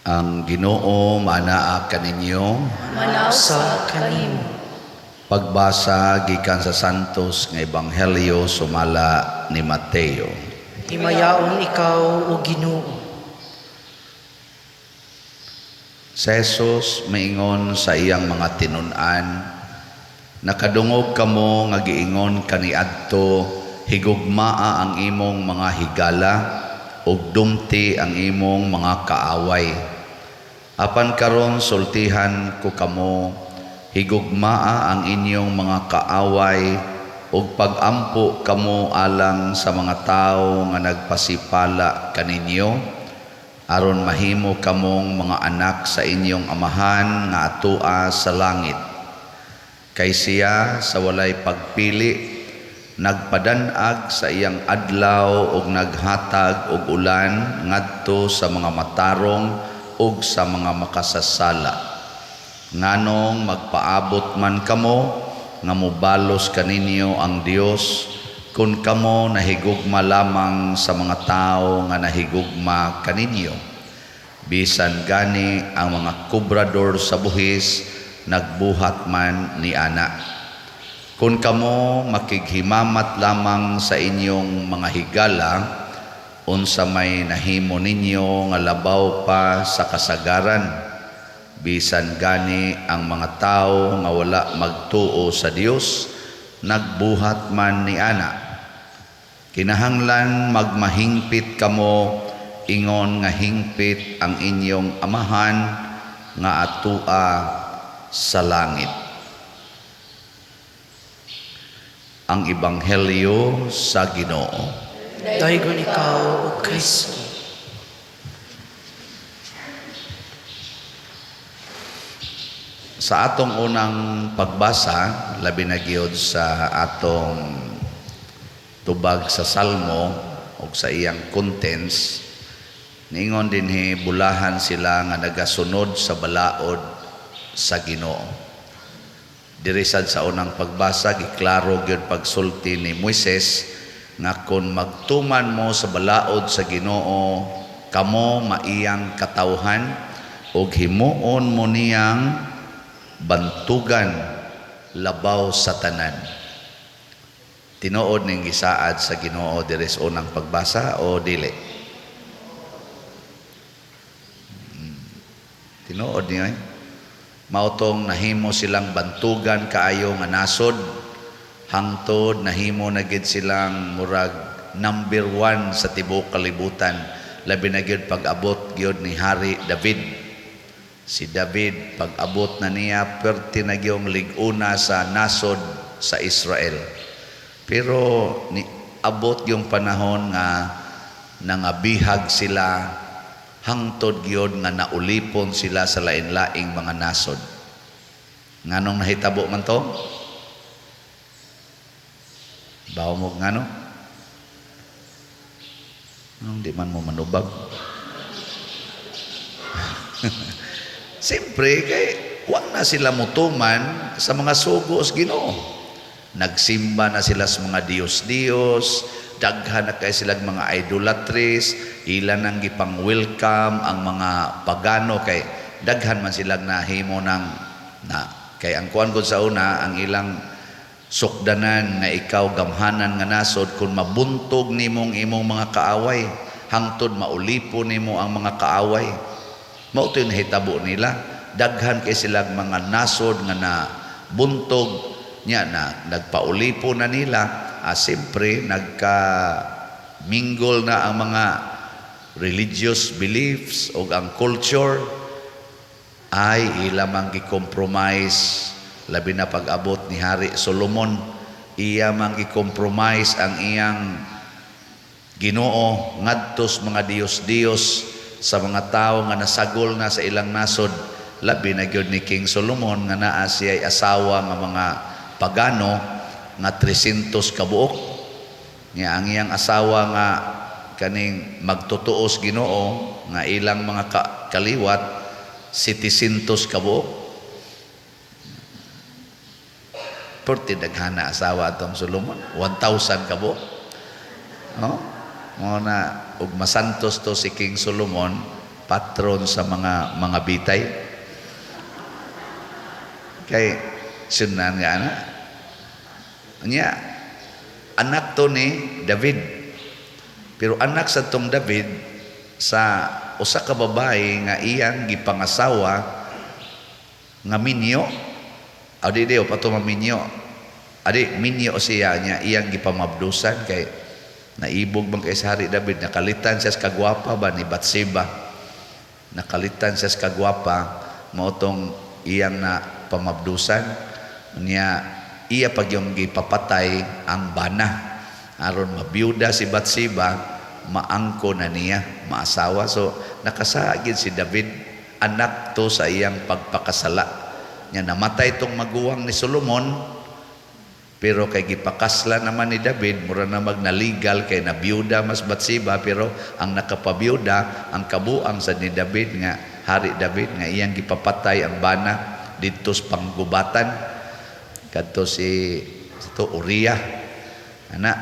Ang Ginoo maanaa kaninyo. Manaa usab kanimo. Pagbasa gikan sa Santos nga Ebanghelyo sumala ni Mateo. Himayaon ikaw, O Ginoo. Si Jesus miingon sa iyang mga tinun-an, "Nakadungog kamo nga giingon kaniadto, higugmaa ang imong mga higala ug dumti ang imong mga kaaway. Apan karon sultihan ko kamo, higugmaa ang inyong mga kaaway ug pagampo kamo alang sa mga tawo nga nagpasipala kaninyo, aron mahimo kamong mga anak sa inyong Amahan nga atua sa langit. Kay siya sa walay pagpili nagpadan-ag sa iyang adlaw ug naghatag og ulan ngadto sa mga matarong ug sa mga makasasala. Nganong magpaabot man kamo nga mobalos kaninyo ang Dios kun kamo nahigugma lamang sa mga tawo nga nahigugma kaninyo? Bisan gani ang mga kobrador sa buhis nagbuhat man ni ana. Kun kamo makighimamat lamang sa inyong mga higala, unsa may nahimo ninyo nga labaw pa sa kasagaran? Bisan gani ang mga tawo nga wala magtuo sa Dios nagbuhat man ni ana. Kinahanglan magmahingpit kamo ingon nga hingpit ang inyong Amahan nga atua sa langit." Ang Ebanghelyo sa Ginoo. Daygon ikaw, O Kristo. Sa atong unang pagbasa, labi na gyud sa atong tubag sa Salmo o sa iyang contents, niingon dinhi bulahan sila nga nagasunod sa balaod sa Ginoo. Diri sad sa unang pagbasa, giklaro gyud pagsulti ni Moises nga kon magtuman mo sa balaod sa Ginoo, kamo maiyang katawhan ug himuon mo niyang bantugan labaw sa tanan. Tinuod ning gisaad sa Ginoo diri sa unang pagbasa o dili? Tinuod niyo eh. Mao tong nahimo silang bantugan kaayo nga nasod, hangtod nahimo na gid silang murag number 1 sa tibuok kalibutan, labi na gyud pag-abot gyud ni Hari David. Si David pag-abot na niya, perti na gyud lig-una sa nasod sa Israel. Pero ni abot yung panahon nga nangabihag sila, hangtod gyud nga naulipon sila sa lain-laing mga nasod. Nganong nahitabo man to? Bawo mo ngano? Anong di man mo manubag? Siyempre, kay wa na sila mutuman sa mga sugo sa Ginoo. Nagsimba na sila sa mga Diyos-Diyos, daghan na kay silang mga idolatries, ilan ang gipang-welcome ang mga pagano kay daghan man silang nahimo ng na kay ang kuan gud sa una ang ilang sukdanan nga ikaw gamhanan nga nasod kung mabuntog nimong imong mga kaaway, hangtod maulipo nimo ang mga kaaway. Mao to yung nahitabo nila. Daghan kay silang mga nasod nga na buntog niya na nagpaulipo na nila. Siyempre nagka-mingle na ang mga religious beliefs o ang culture ay ila mang gi-compromise. Labi na pag-abot ni Hari Solomon, iya mang gi-compromise ang iyang Ginoo ngadto sa mga Diyos-Diyos, sa mga tawo nga nasagol na sa ilang nasod. Labi na gyud ni King Solomon nga naa siya'y asawa nga mga pagano nga 300 kabuok. Nga ang iyang asawa nga kaning magtutuos Ginoo nga ilang mga kaliwat 700 kabuok. Perti daghana asawa atong Solomon, 1,000 kabuok. No? Mo na og masantos to si King Solomon, Patron sa mga bitay. Kay sunan nga ana. Nya anak to ni David. Pero anak sa tong David sa usa ka babae nga iyang gipangasawa nga minyo. Adi di pa to maminyo. Adi minyo siya niya iyang gipamabdusan kay naibog man kay sa Hari David, nakalitan siya sa kagwapa ba ni Batseba. Nakalitan siya sa kagwapa, mao tong iyang na pamabdusan niya, iya pag yung gipapatay ang bana aron mabiyuda si Batseba, maangko na niya, maasawa. So nakasagid si David, anak to sa iyang pagpakasala niya. Namatay tong maguwang ni Solomon, pero kay gipakasla naman ni David, mura na magnaligal kay nabiyuda mas Batseba. Pero ang nakapabiyuda ang kabuang sa ni David nga Hari David nga iyang gipapatay ang bana didto sa panggubatan kadto si ito Uriah ana.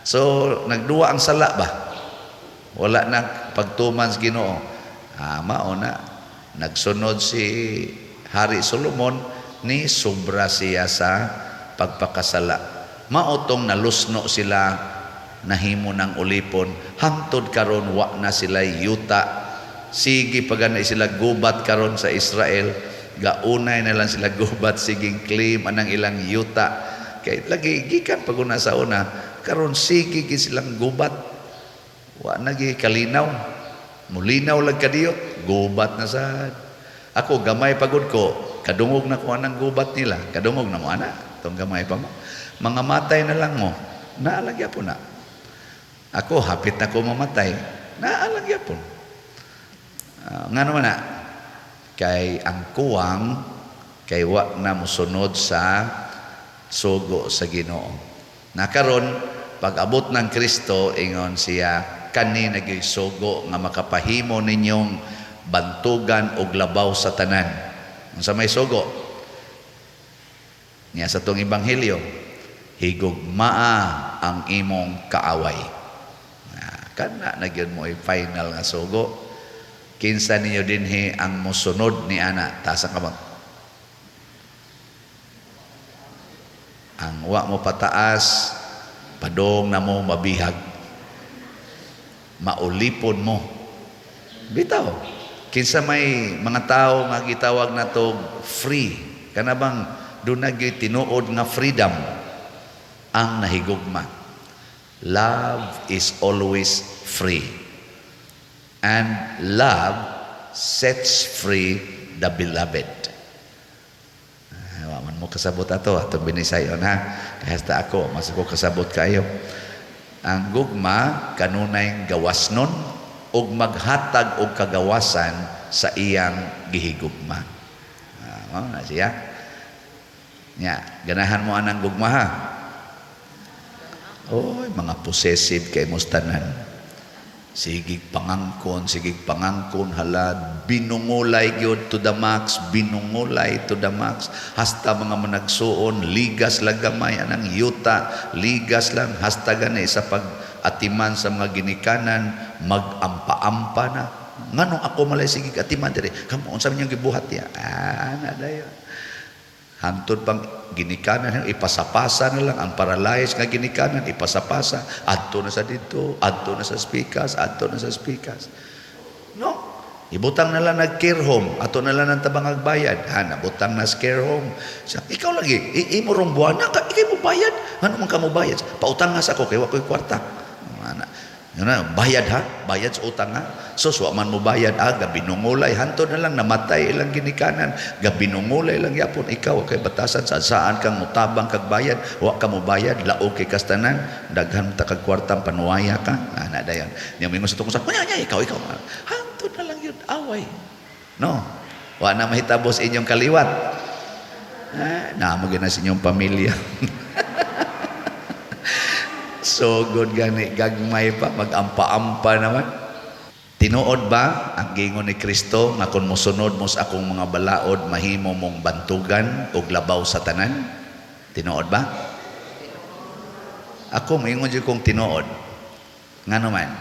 So nagduwa ang sala ba, wala na pagtuman sa Ginoo. Mao na nagsunod si Hari Solomon, ni sobra siya sa pagpakasala. Mao tong nalusno sila, nahimo ng ulipon hangtod karon. Wa na sila yuta, sige pa gani sila gubat karon sa Israel. Gaunay na lang sila gubat, siging claim anang ilang yuta kay lagi gikan pag una sa una. Karon sige gid silang gubat, wa na gi kalinaw, mulinaw lang kadiyot, gubat na sad. Ako gamay pagod ko, kadungog na ko anang gubat nila. Kadungog na mo ana tong gamay pa mo, mga matay na lang mo, naalagya po na. Ako hapit na ko mamatay, naalagya po. Nga naman na kay ang kuwang kay wa na mosunod sa sugo sa Ginoo. Na karon pag abot ng Kristo, ingon siya, kani nagyoy sugo nga makapahimo ninyong bantugan og labaw sa tanan. Unsa may sugo? Niya sa tong ebanghelyo, higugmaa ang imong kaaway. Na, kana na gyud mo ay final nga sugo. Kinsa ninyo dinhi ang mosunod ni ana? Taas ang kamot. Ang wa mo pataas, padong na mo mabihag. Maulipon mo. Bitaw. Kinsa may mga tao nga gitawag na to free. Kana bang doon na gyud tinuod nga freedom ang nahigugma. Love is always free. And love sets free the beloved. Wa man mo kasabot ato, atong binisayon ha. Kaya hasta ako, mas ako kasabot kayo. Ang gugma kanunay gawasnon ug maghatag og kagawasan sa iyang gihigugma. Mao na siya. Nya, ganahan mo anang gugma ha. Oy, mga possessive kay mos tanan. Sigig pangangkon, halad, binungulay gyud to the max, binungulay to the max. Hasta mga managsuon, ligas lang gamay anang yuta, ligas lang, hasta gani sa pag-atiman sa mga ginikanan, mag-ampa-ampa na. Nganong ako malay sigig atiman diri? Kamo unsa man inyong gibuhat ya? Na dayon. Hantod pang ginikanan, ipasapasa na lang ang paralyzed nga ginikanan, ipasapasa, adto na sa dito, adto na sa speakers, adto na sa speakers. No? Ibutang na lang nag care home, ato na lang ang tabang agbayad. Ha, nabutang na sa care home. Sa, ikaw lagi, imo rong buwana ka, ikaw mo bayad. Ano man ka mo bayad? Pautang nga sa ako, kay wa ko'y kwarta. Ana. Yun na, bayad ha, bayad sa utang ha. So, wa man mo bayad, gabinungulay, hantod na lang, namatay ilang ginikanan, gabinungulay lang yapon, ikaw, kay batasan, sa saan kang mutabang kag bayad, wa ka mo bayad, laog kay kastanan, daghan ta kag kwartang panuwaya ka, ana dayon. Nya mingon sa tukong sa, nya, nya, ikaw, ikaw, hantod na lang yun, away. No, wa na mahitabos inyong kaliwat. Naamo gyud na sa inyong pamilya. So good gani, gagmay pa, mag-ampa-ampa naman. Tinuod ba ang giingon ni Kristo nga kung mosunod mo sa akong mga balaod, mahimo mong bantugan og labaw sa tanan? Tinuod ba? Ako moingon jud kong tinuod. Ngano man,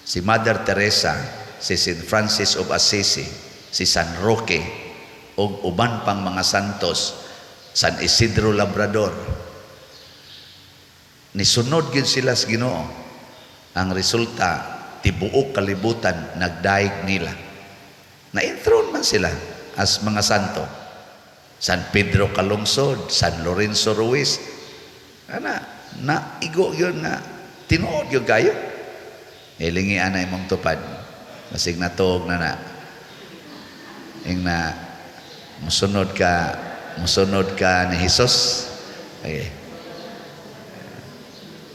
si Mother Teresa si St. Francis of Assisi, si San Roque, ug uban pang mga santos, San Isidro Labrador. Nisunod gyud sila sa Ginoo. Ang resulta, tibuok kalibutan nagdaig nila. Na-enthrone man sila as mga santo. San Pedro Calungsod, San Lorenzo Ruiz. Ana, naigo yun nga tinuod yun kayo. Ilingi ana imong tupad. Masig natuog na na. Ing na musunod ka ni Jesus. Okay.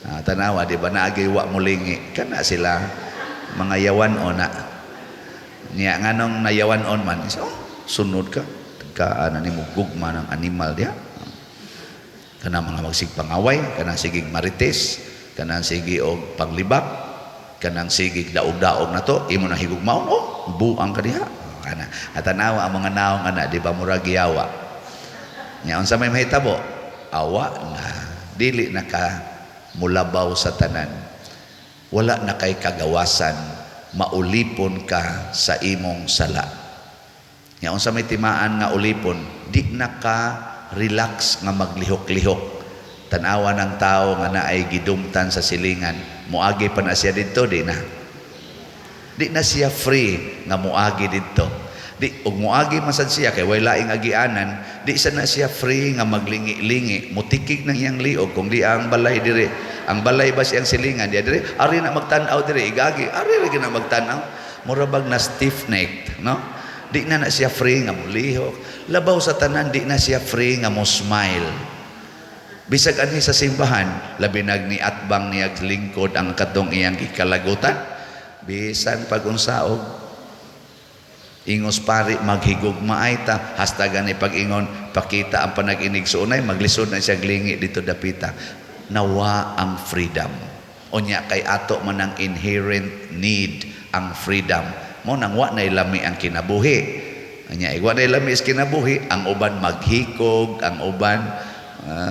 Ah, tanawa, di ba naagay wa mulingi kana sila mga yawan o na. Niya nganong nayawan on man, so, oh, sunod ka ka ana nimo gugma ng animal diha. Kana mga magsigpangaway, kanang sigig marites, kanang sige og panglibak, kanang sigig daog-daog na to, imo na higugmaon, oh, buang ka diha. Kana at tanawa ang mga naong ana, di ba murag yawa. Nya unsa may mahitabo? Awa na dili na ka mulabaw sa tanan. Wala na kay kagawasan, maulipon ka sa imong sala. Nya unsa may timaan nga ulipon, di na ka relax nga maglihok-lihok. Tanawa ng tao nga naay gidumtan sa silingan, muagi pa na siya didto, di na. Di na siya free nga muagi didto. Di ug muagi man sad siya kay way laing agianan, di sa na siya free nga maglingi-lingi, mutikig ng iyang liog kung di ang balay diri. Ang balay ba siyang silingan diya diri? Ari na magtan-aw diri, igagi, ari ra na magtan-aw. Mura bag na stiff necked, no? Di na na siya free nga mulihok. Labaw sa tanan, di na siya free nga mo smile. Bisag anhi sa simbahan, labi nag ni atbang niyag lingkod ang katong iyang gikalagutan. Bisan pag unsaog, ingos pari maghigugmaay ta, hasta gani pag-ingon pakita ang panag-inig suunay, maglisod na siya glingi dito dapita. Nawa ang freedom. Unya kay ato man ang inherent need ang freedom. Mo nang wa nay lami ang kinabuhi. Anya igwa nay lami is kinabuhi, ang uban maghikog, ang uban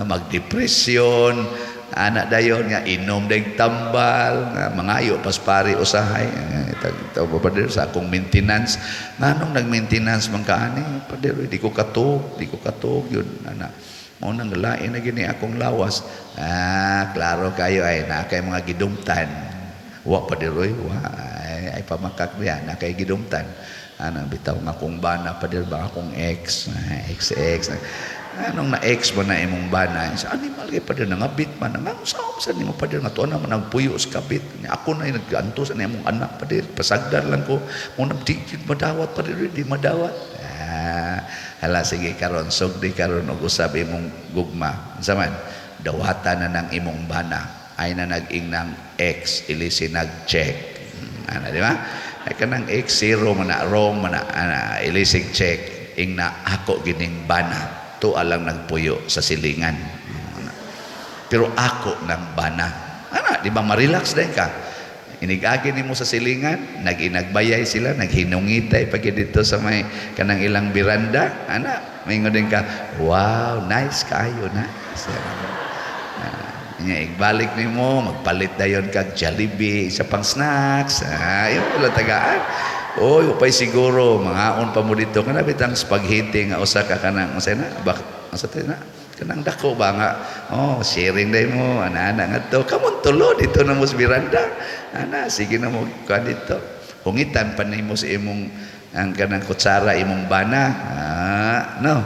magdepresyon, ana dayon nga inom deg tambal, nga mangayo pas pari usahay. Eh, pader sa akong maintenance, nganong nag-maintenance man ka ani pader, di ko katuog yun ana. Mo nang lain na gini akong lawas. Ah, klaro kayo ay na kay mga gidumtan. Wa pader oy, wa ay, ay pamakak biya na kay gidumtan. Ana bitaw nga akong bana pader ba, akong ex, ah, ex ex. Anong na ex mo na imong bana? Sa animal kay pader nangabit man. Nga sa sa nimo pader nga tuwa naman nagpuyo sa kabit. Ako na nag-anto sa imong anak pader. Pasagdan lang ko. Mo nang di madawat pader, di madawat. Ah, hala sige karon sugdi karon og usab imong gugma. Unsa man? Dawatan na ng imong bana. Ay na nag-ing ng ex ilisi nag-check. Ana di ba? Ay kanang ex zero man na wrong man na ana ilisig check ing na ako gining bana. Tuwa lang nagpuyo sa silingan. Pero ako ng bana. Ana, di ba ma-relax din ka? Inigagi nimo sa silingan, nag-inagbayay sila, naghinungitay pag dito sa may kanang ilang biranda. Ana, maingon din ka, "Wow, nice kaayo, nice." Ah, nya igbalik nimo, magpalit dayon kag Jollibee sa pang snacks. Ah, yun wala tagaan. Oy, upay siguro mangaon pa mo dito kana bitang spaghetti nga usa ka kanang unsa na bak unsa na kanang dako ba nga, oh, sharing day mo ana ana ngadto kamon tulo dito na mo sa biranda ana, sige na mo kuan dito, hungitan pa nimo sa imong ang kanang kutsara imong bana, ah, no.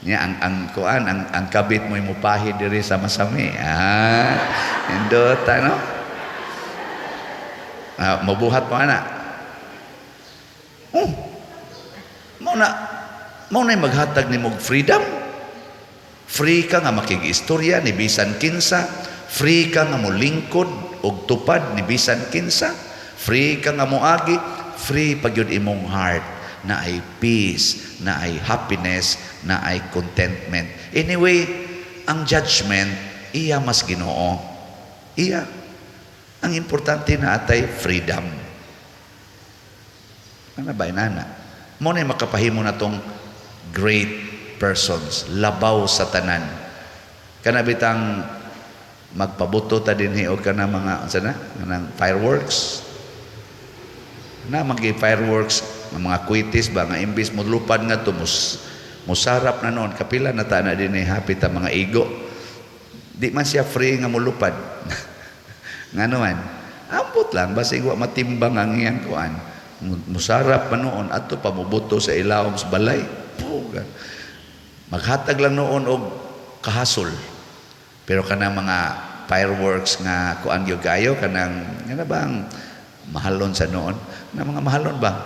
Nya ang kuan ang kabit mo imo pahid diri sa masami, ah, indota, no. Ah, mabuhat mo ana. Oh. Mao na maghatag nimo og freedom. Free ka nga makig-istorya ni bisan kinsa, free ka nga molingkod og tupad ni bisan kinsa, free ka nga moagi, free pag yun imong heart na ay peace, na ay happiness, na ay contentment. Anyway, ang judgment, iya mas Ginoo. Iya. Ang importante na atay freedom. Ano ba, inana? Mo na makapahimo na tong great persons, labaw sa tanan. Kana bitang magpabuto ta dinhi og kana mga unsa na kanang fireworks. Na magi fireworks nga mga kwitis ba nga imbis molupad nga to musarap na noon. Kapila na ta na din hapit ang mga igo. Di man siya free nga molupad. Ngano man? Ambot lang basig wa matimbang ang iyang kuan. Musarap pa noon adto pa mobuto sa ilawom sa balay. Puga. Maghatag lang noon og kahasol. Pero kanang mga fireworks nga kuan gyud kayo, kanang nga na bang mahalon sa noon na mga mahalon ba,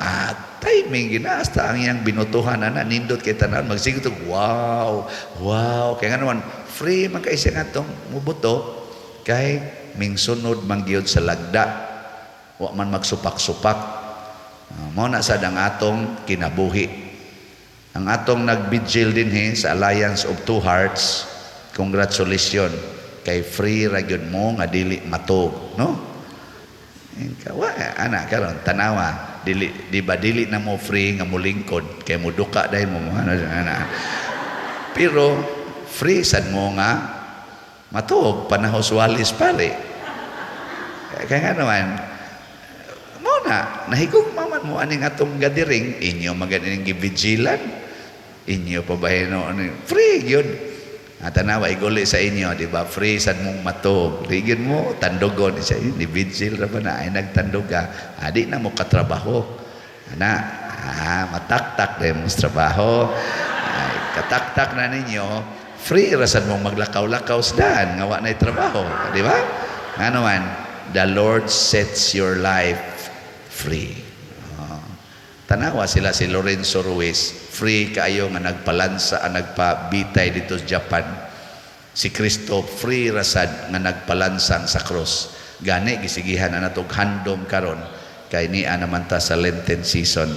timing gina hasta ang iyang binutuhan ana, nindot kay tanan, magsigot og wow wow, kay nga naman free man kay siya ngatong mubuto, kay mingsunod man gyud sa lagda, wa man magsupak-supak. Mao na sad ang atong kinabuhi. Ang atong nagbigil dinhi sa Alliance of Two Hearts, congratulations, kay free ra gyud mo nga dili matug, no? Ka wa ana karon, tanawa, dili di ba, dili na mo free nga molingkod kay moduka dahil mo ano ana. Pero free sad mo nga matuog panahos walis pare. Kaya nga naman mo na nahigugma man mo aning atong gathering, inyo maganing gibigilan, inyo pa ba no, ano, free gyud. At tanawa, iguli sa inyo, di ba? Free sad mong matug. Di gyud mo tandugon siya, ni vigil ra ba na ay nagtandog ka. Di na mo katrabaho. Ana, mataktak din mo sa trabaho. Ay, kataktak na ninyo, free ra sad mong maglakaw-lakaw sa daan nga wa na'y trabaho, di ba? Ano man, the Lord sets your life free. Tanawa sila si Lorenzo Ruiz, free kaayo nga nagpalansa, ang nagpabitay dito sa Japan. Si Kristo free rasad nga nagpalansang sa cross. Gani gisigihan na natog handom karon kay niya naman ta sa Lenten season.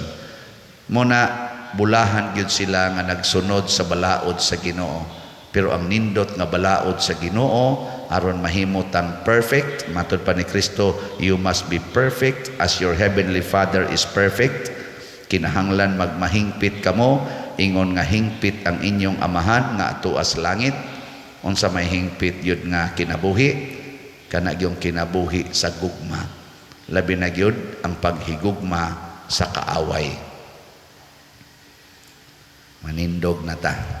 Muna bulahan gyud sila nga nagsunod sa balaod sa Ginoo. Pero ang nindot nga balaod sa Ginoo aron mahimo tang perfect, matud pa ni Kristo, "You must be perfect as your heavenly Father is perfect." Kinahanglan magmahingpit kamo ingon nga hingpit ang inyong Amahan nga atoa sa langit. Unsa may hingpit yun nga kinabuhi? Kana gyung kinabuhi sa gugma, labi na gyud ang paghigugma sa kaaway. Manindog na ta.